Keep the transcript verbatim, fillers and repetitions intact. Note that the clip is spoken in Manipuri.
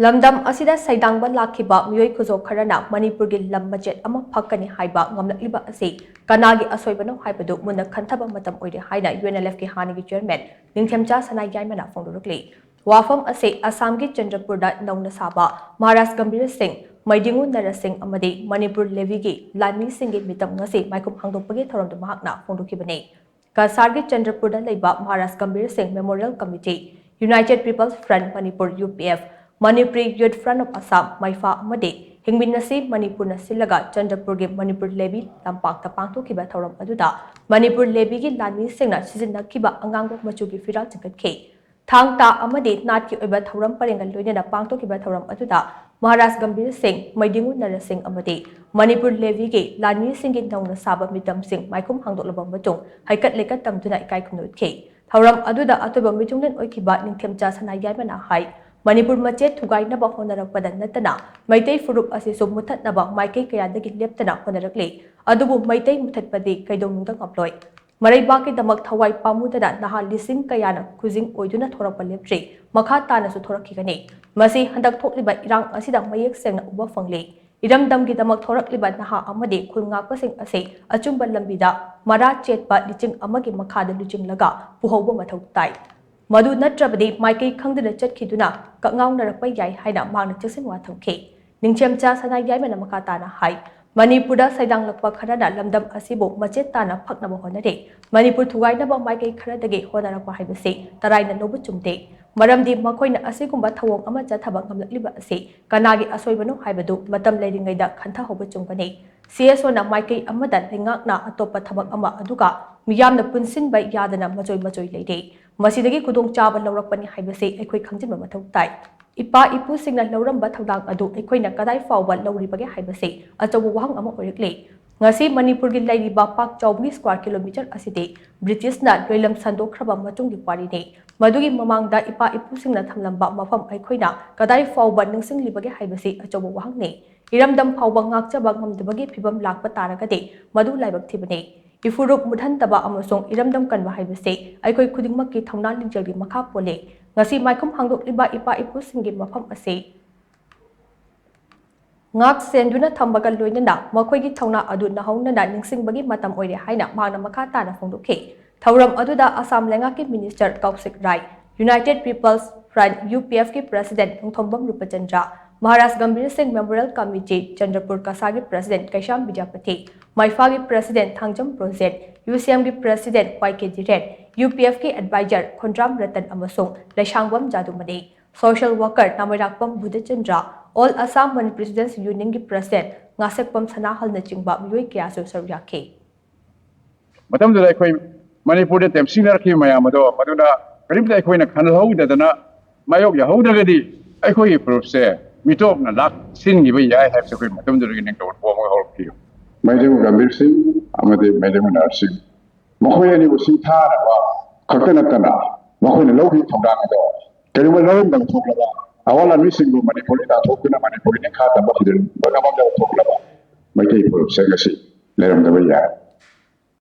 ꯂꯝꯗꯝ ꯑꯁꯤꯗ ꯁꯩꯗꯥꯡꯕ ꯂꯥꯛꯈꯤꯕ ꯃꯤꯑꯣꯏ ꯈꯨꯖꯣꯛ ꯈꯔꯅ ꯃꯅꯤꯄꯨꯔꯒꯤ ꯂꯝ ꯃꯆꯦꯠ ꯑꯃ ꯐꯛꯀꯅꯤ ꯍꯥꯏꯕ ꯉꯝꯂꯛꯂꯤꯕ ꯑꯁꯤ ꯀꯅꯥꯒꯤ ꯑꯁꯣꯏꯕꯅꯣ ꯍꯥꯏꯕꯗꯨ ꯃꯨꯟꯅ ꯈꯟꯊꯕ ꯃꯇꯝ ꯑꯣꯏꯔꯦ ꯍꯥꯏꯅ UNLFꯀꯤ ꯍꯥꯟꯅꯒꯤ chairman ꯅꯤꯡꯊꯦꯝꯆꯥ ꯁꯅꯥ ꯌꯥꯏꯃꯅ ꯐꯣꯡꯗꯣꯔꯛꯂꯤ꯫ ꯋꯥꯐꯝ ꯑꯁꯤ ꯑꯁꯥꯝꯒꯤ ꯆꯟꯗ꯭ꯔꯄꯨꯔꯗ ꯅꯧꯅ ꯁꯥꯕ ꯃꯍꯥꯔꯥꯖ ꯒꯝꯚꯤꯔ ꯁꯤꯡ, ꯃꯩꯗꯤꯡꯉꯨ ꯅꯔꯁꯤꯡ ꯑꯃꯗꯤ ꯃꯅꯤꯄꯨꯔ ꯂꯦꯚꯤꯒꯤ ꯂꯥꯟꯃꯤꯁꯤꯡꯒꯤ ꯃꯤꯇꯝ ꯉꯁꯤ ꯃꯥꯏꯈꯨꯝ ꯍꯥꯡꯗꯣꯛꯄꯒꯤ ꯊꯧꯔꯝꯗ ꯃꯍꯥꯛꯅ ꯐꯣꯡꯗꯣꯛꯈꯤꯕꯅꯤ꯫ ꯀꯁꯥꯔꯒꯤ ꯆꯟꯗ꯭ꯔꯄꯨꯔꯗ ꯂꯩꯕ ꯃꯍꯥꯔꯥꯖ ꯒꯝꯚꯤꯔ ꯁꯤꯡ Memorial Committee, United People's Front Manipur, UPF, Manipuri Youth Front of Assam, ꯃꯩꯐꯥ ꯑꯃꯗꯤ ꯍꯤꯡꯃꯤꯟꯅꯁꯤ ꯃꯅꯤꯄꯨꯔꯅ ꯁꯤꯜꯂꯒ ꯆꯟꯗ꯭ꯔꯄꯨꯔꯒꯤ ꯃꯅꯤꯄꯨꯔ ꯂꯦꯚꯤ ꯂꯝꯄꯥꯛꯇ ꯄꯥꯡꯊꯣꯛꯈꯤꯕ ꯊꯧꯔꯝ ꯑꯗꯨꯗ ꯃꯅꯤꯄꯨꯔ ꯂꯦꯚꯤꯒꯤ ꯂꯥꯟꯃꯤꯁꯤꯡꯅ ꯁꯤꯖꯤꯟꯅꯈꯤꯕ ꯑꯉꯥꯡꯕ ꯃꯆꯨꯒꯤ ꯐꯤꯔꯥꯜ ꯆꯤꯡꯈꯠꯈꯤ꯫ ꯊꯥꯡ ꯇꯥ ꯑꯃꯗꯤ ꯅꯥꯠꯀꯤ ꯑꯣꯏꯕ ꯊꯧꯔꯝ ꯄꯔꯦꯡꯒ ꯂꯣꯏꯅꯅ ꯄꯥꯡꯊꯣꯛꯈꯤꯕ ꯊꯧꯔꯝ ꯑꯗꯨꯗ ꯃꯍꯥꯔꯥꯖ ꯒꯝꯚꯤꯔ ꯁꯤꯡ, ꯃꯩꯗꯤꯡꯉꯨ ꯅꯔꯁꯤꯡ ꯑꯃꯗꯤ ꯃꯅꯤꯄꯨꯔ ꯂꯦꯚꯤꯒꯤ ꯂꯥꯟꯃꯤꯁꯤꯡꯒꯤ ꯅꯧꯅ ꯁꯥꯕ ꯃꯤꯇꯝꯁꯤꯡ ꯃꯥꯏꯈꯨꯝ ꯍꯥꯡꯗꯣꯛꯂꯕ ꯃꯇꯨꯡ ꯍꯩꯀꯠ ꯂꯩꯀꯠ ꯇꯝꯗꯨꯅ ꯏꯀꯥꯏ ꯈꯨꯝꯅ ꯎꯠꯈꯤ꯫ ꯊꯧꯔꯝ ꯑꯗꯨꯗ ꯑꯇꯣꯏꯕ ꯃꯤꯊꯨꯡꯂꯦꯟ ꯑꯣꯏꯈꯤꯕ ꯅꯤꯡꯊꯦꯝꯆꯥ ꯁꯅꯥ ꯌꯥꯏꯃꯅ ꯍꯥꯏ, ꯃꯅꯤꯄꯨꯔ ꯃꯆꯦꯠ ꯊꯨꯒꯥꯏꯅꯕ ꯍꯣꯠꯅꯔꯛꯄꯗ ꯅꯠꯇꯅ ꯃꯩꯇꯩ ꯐꯨꯔꯨꯞ ꯑꯁꯤꯁꯨ ꯃꯨꯊꯠꯅꯕ ꯃꯥꯏꯀꯩ ꯀꯌꯥꯗꯒꯤ ꯂꯦꯞꯇꯅ ꯍꯣꯠꯅꯔꯛꯂꯤ꯫ ꯑꯗꯨꯕꯨ ꯃꯩꯇꯩ ꯃꯨꯊꯠꯄꯗꯤ ꯀꯩꯗꯧꯅꯨꯡꯗ ꯉꯝꯂꯣꯏ꯫ ꯃꯔꯩꯕꯥꯛꯀꯤꯗꯃꯛ ꯊꯋꯥꯏ ꯄꯥꯝꯃꯨꯗꯅ ꯅꯍꯥ ꯂꯤꯁꯤꯡ ꯀꯌꯥꯅ ꯈꯨꯖꯤꯡ ꯑꯣꯏꯗꯨꯅ ꯊꯣꯔꯛꯄ ꯂꯦꯞꯇ꯭ꯔꯤ, ꯃꯈꯥ ꯇꯥꯅꯁꯨ ꯊꯣꯔꯛꯈꯤꯒꯅꯤ꯫ ꯃꯁꯤ ꯍꯟꯗꯛ ꯊꯣꯛꯂꯤꯕ ꯏꯔꯥꯡ ꯑꯁꯤꯗ ꯃꯌꯦꯛ ꯁꯦꯡꯅ ꯎꯕ ꯐꯪꯂꯤ꯫ ꯏꯔꯝꯗꯝꯒꯤꯗꯃꯛ ꯊꯣꯔꯛꯂꯤꯕ ꯅꯍꯥ ꯑꯃꯗꯤ ꯈꯨꯜ ꯉꯥꯛꯄꯁꯤꯡ ꯑꯁꯤ ꯑꯆꯨꯝꯕ ꯂꯝꯕꯤꯗ ꯃꯔꯥ ꯆꯦꯠꯄ ꯂꯤꯆꯤꯡ ꯑꯃꯒꯤ ꯃꯈꯥꯗ ꯂꯨꯆꯤꯡꯂꯒ ꯄꯨꯍꯧꯕ ꯃꯊꯧ ꯇꯥꯏ꯫ ꯃꯗꯨ ꯅꯠꯇ꯭ꯔꯕꯗꯤ ꯃꯥꯏꯀꯩ ꯈꯪꯗꯅ ꯆꯠꯈꯤꯗꯨꯅ ꯀꯛꯉꯥꯎꯅꯔꯛꯄ ꯌꯥꯏ ꯍꯥꯏꯅ ꯃꯍꯥꯛꯅ ꯆꯦꯛꯁꯤꯟꯋꯥ ꯊꯝꯈꯤ꯫ ꯅꯤꯡꯊꯦꯝꯆꯥ ꯁꯅꯥ ꯌꯥꯏꯃꯅ ꯃꯈꯥ ꯇꯥꯅ ꯍꯥꯏ, ꯃꯅꯤꯄꯨꯔꯗ ꯁꯩꯗꯥꯡꯂꯛꯄ ꯈꯔꯅ ꯂꯝꯗꯝ ꯑꯁꯤꯕꯨ ꯃꯆꯦꯠ ꯇꯥꯅ ꯐꯛꯅꯕ ꯍꯣꯠꯅꯔꯤ꯫ ꯃꯅꯤꯄꯨꯔ ꯊꯨꯒꯥꯏꯅꯕ ꯃꯥꯏꯀꯩ ꯈꯔꯗꯒꯤ ꯍꯣꯠꯅꯔꯛꯄ ꯍꯥꯏꯕꯁꯤ ꯇꯔꯥꯏꯅ ꯂꯧꯕ ꯆꯨꯝꯗꯦ꯫ ꯃꯔꯝꯗꯤ ꯃꯈꯣꯏꯅ ꯑꯁꯤꯒꯨꯝꯕ ꯊꯧꯑꯣꯡ ꯑꯃ ꯆꯠꯊꯕ ꯉꯝꯂꯛꯂꯤꯕ ꯑꯁꯤ ꯀꯅꯥꯒꯤ ꯑꯁꯣꯏꯕꯅꯣ ꯍꯥꯏꯕꯗꯨ ꯃꯇꯝ ꯂꯩꯔꯤꯉꯩꯗ ꯈꯟꯊꯍꯧꯕ ꯆꯨꯝꯒꯅꯤ꯫ CSOꯅ ꯃꯥꯏꯀꯩ ꯑꯃꯗ, ꯂꯩꯉꯥꯛꯅ ꯑꯇꯣꯞꯄ ꯊꯕꯛ ꯑꯃ, ꯑꯗꯨꯒ ꯃꯤꯌꯥꯝꯅ ꯄꯨꯟꯁꯤꯟꯕ ꯌꯥꯗꯅ ꯃꯆꯣꯏ ꯃꯆꯣꯏ ꯂꯩꯔꯦ꯫ ꯃꯁꯤꯗꯒꯤ ꯈꯨꯗꯣꯡꯆꯥꯕ ꯂꯧꯔꯛꯄꯅꯤ ꯍꯥꯏꯕꯁꯤ ꯑꯩꯈꯣꯏ ꯈꯪꯖꯤꯟꯕ ꯃꯊꯧ ꯇꯥꯏ꯫ ꯏꯄꯥ ꯏꯄꯨꯁꯤꯡꯅ ꯂꯧꯔꯝꯕ ꯊꯧꯗꯥꯡ ꯑꯗꯨ ꯑꯩꯈꯣꯏꯅ ꯀꯗꯥꯏ ꯐꯥꯎꯕ ꯂꯧꯔꯤꯕꯒꯦ ꯍꯥꯏꯕꯁꯤ ꯑꯆꯧꯕ ꯋꯥꯍꯪ ꯑꯃ ꯑꯣꯏꯔꯛꯂꯤ꯫ ꯉꯁꯤ ꯃꯅꯤꯄꯨꯔꯒꯤ ꯂꯩꯔꯤꯕ ꯄꯥꯛ ꯆꯥꯎꯕꯒꯤ square kilometre ꯑꯁꯤꯗꯤ ꯕ꯭ꯔꯤꯇꯤꯁꯅ ꯂꯣꯏꯂꯝ ꯁꯟꯗꯣꯛꯈ꯭ꯔꯕ ꯃꯇꯨꯡꯒꯤ ꯋꯥꯔꯤꯅꯤ꯫ ꯃꯗꯨꯒꯤ ꯃꯃꯥꯡꯗ ꯏꯄꯥ ꯏꯄꯨꯁꯤꯡꯅ ꯊꯝꯂꯝꯕ ꯃꯐꯝ ꯑꯩꯈꯣꯏꯅ ꯀꯗꯥꯏ ꯐꯥꯎꯕ ꯅꯤꯡꯁꯤꯡꯂꯤꯕꯒꯦ ꯍꯥꯏꯕꯁꯤ ꯑꯆꯧꯕ ꯋꯥꯍꯪꯅꯤ꯫ ꯏꯔꯝꯗꯝ ꯐꯥꯎꯕ ꯉꯥꯛꯆꯕ ꯉꯝꯗꯕꯒꯤ ꯐꯤꯚꯝ ꯂꯥꯛꯄ ꯇꯥꯔꯒꯗꯤ ꯃꯗꯨ ꯂꯥꯏꯕꯛ ꯊꯤꯕꯅꯤ꯫ ꯏꯐꯨꯔꯨꯞ ꯃꯨꯠꯍꯟꯗꯕ ꯑꯃꯁꯨꯡ ꯏꯔꯝꯗꯝ ꯀꯟꯕ ꯍꯥꯏꯕꯁꯤ ꯑꯩꯈꯣꯏ ꯈꯨꯗꯤꯡꯃꯛꯀꯤ ꯊꯧꯅꯥ ꯂꯤꯡꯖꯦꯜꯒꯤ ꯃꯈꯥ ꯄꯣꯜꯂꯤ꯫ ꯉꯁꯤ ꯃꯥꯏꯈꯨꯝ ꯍꯥꯡꯗꯣꯛꯂꯤꯕ ꯏꯄꯥ ꯏꯄꯨꯁꯤꯡꯒꯤ ꯃꯐꯝ ꯑꯁꯤ ꯉꯥꯛ ꯁꯦꯟꯗꯨꯅ ꯊꯝꯕꯒ ꯂꯣꯏꯅꯅ ꯃꯈꯣꯏꯒꯤ ꯊꯧꯅꯥ ꯑꯗꯨ ꯅꯧꯍꯧꯅꯅ ꯅꯤꯡꯁꯤꯡꯕꯒꯤ ꯃꯇꯝ ꯑꯣꯏꯔꯦ ꯍꯥꯏꯅ ꯃꯍꯥꯛꯅ ꯃꯈꯥ ꯇꯥꯅ ꯐꯣꯡꯗꯣꯛꯈꯤ꯫ ꯊꯧꯔꯝ ꯑꯗꯨꯗ ꯑꯁꯥꯝ ꯂꯩꯉꯥꯛꯀꯤ minister Koushik Rai, united people's front, U P ꯑꯦꯐꯀꯤ president Nongthombam Rupchandra, Maharaj Gambhir Singh memorial committee Chandrapur ꯀꯁꯥꯒꯤ ꯄ꯭ꯔꯁꯤꯗꯦꯟꯠ ꯀꯩꯁꯥꯝ ꯕꯤꯗ꯭ꯌꯥꯄꯊꯤ, ꯃꯩꯐꯥꯒꯤ president Thangjam Brojen, U C ꯑꯦꯝꯒꯤ president Y K Dhiren, U P ꯑꯦꯐꯀꯤ ꯑꯦꯗꯚꯥꯏꯖꯔ ꯈꯣꯟꯗ꯭ꯔꯥꯝ ꯔꯇꯟ ꯑꯃꯁꯨꯡ ꯂꯩꯁꯥꯡꯕꯝ ꯖꯥꯗꯨꯃꯅꯤ꯫ Social worker Nameirakpam Budhachandra, all Assam Manipuri students ꯌꯨꯅꯤꯌꯟꯒꯤ ꯄ꯭ꯔꯁꯤꯗꯦꯟꯠ ꯉꯥꯁꯦꯛꯄꯝ ꯁꯅꯥꯍꯜꯅꯆꯤꯡꯕ ꯃꯤꯑꯣꯏ ꯀꯌꯥꯁꯨ ꯁꯔꯨꯛ ꯌꯥꯈꯤ꯫ ꯃꯇꯝꯗꯨꯗ ꯑꯩꯈꯣꯏ ꯃꯅꯤꯄꯨꯔꯗ ꯇꯦꯝꯁꯤꯡꯅꯔꯛꯈꯤꯕ ꯃꯌꯥꯝ ꯑꯗꯣ ꯃꯗꯨꯅ ꯀꯔꯤꯝꯇ ꯑꯩꯈꯣꯏꯅ ꯈꯟꯅꯍꯧꯗꯗꯅ ꯃꯥꯌꯣꯛ ꯌꯥꯍꯧꯗ꯭ꯔꯒꯗꯤ ꯑꯩꯈꯣꯏꯒꯤ ꯐꯨꯔꯨꯞꯁꯦ ꯃꯤꯇꯣꯞꯅ ꯂꯥꯛꯁꯤꯟꯈꯤꯕ ꯌꯥꯏ ꯍꯥꯏꯕꯁꯦ ꯑꯩꯈꯣꯏ ꯃꯇꯝꯗꯨꯗꯒꯤ ꯅꯤꯡꯇꯧ ꯄꯣꯝꯃꯒ ꯍꯧꯔꯛꯈꯤ꯫ ꯃꯩꯗꯤꯡ ꯒꯝꯚꯤꯔ ꯁꯤꯡ ꯑꯃꯗꯤ ꯃꯩꯗꯤꯡ ꯅꯔꯁꯤꯡ ꯃꯈꯣꯏ ꯑꯅꯤꯕꯨ ꯁꯤꯡꯊꯥꯅꯕ ꯈꯛꯇ ꯅꯠꯇꯅ ꯃꯈꯣꯏꯅ ꯂꯧꯈꯤꯕ ꯊꯧꯗꯥꯡ ꯑꯗꯣ ꯀꯔꯤꯒꯨꯝꯕ ꯂꯧꯔꯝꯗꯕ ꯊꯣꯛꯂꯕ, ꯑꯋꯥ ꯂꯥꯟꯃꯤꯁꯤꯡꯕꯨ ꯃꯅꯤꯄꯨꯔꯗ ꯇꯥꯟꯊꯣꯛꯇꯨꯅ ꯃꯅꯤꯄꯨꯔꯒꯤ ꯅꯤꯡꯈꯥ ꯇꯝꯕ ꯍꯧꯖꯤꯟꯕ ꯉꯝꯂꯝꯗꯕ ꯊꯣꯛꯂꯕ ꯃꯩꯇꯩ ꯐꯨꯔꯨꯞꯁꯤꯡ ꯑꯁꯤ ꯂꯩꯔꯝꯗꯕ ꯌꯥꯏ꯫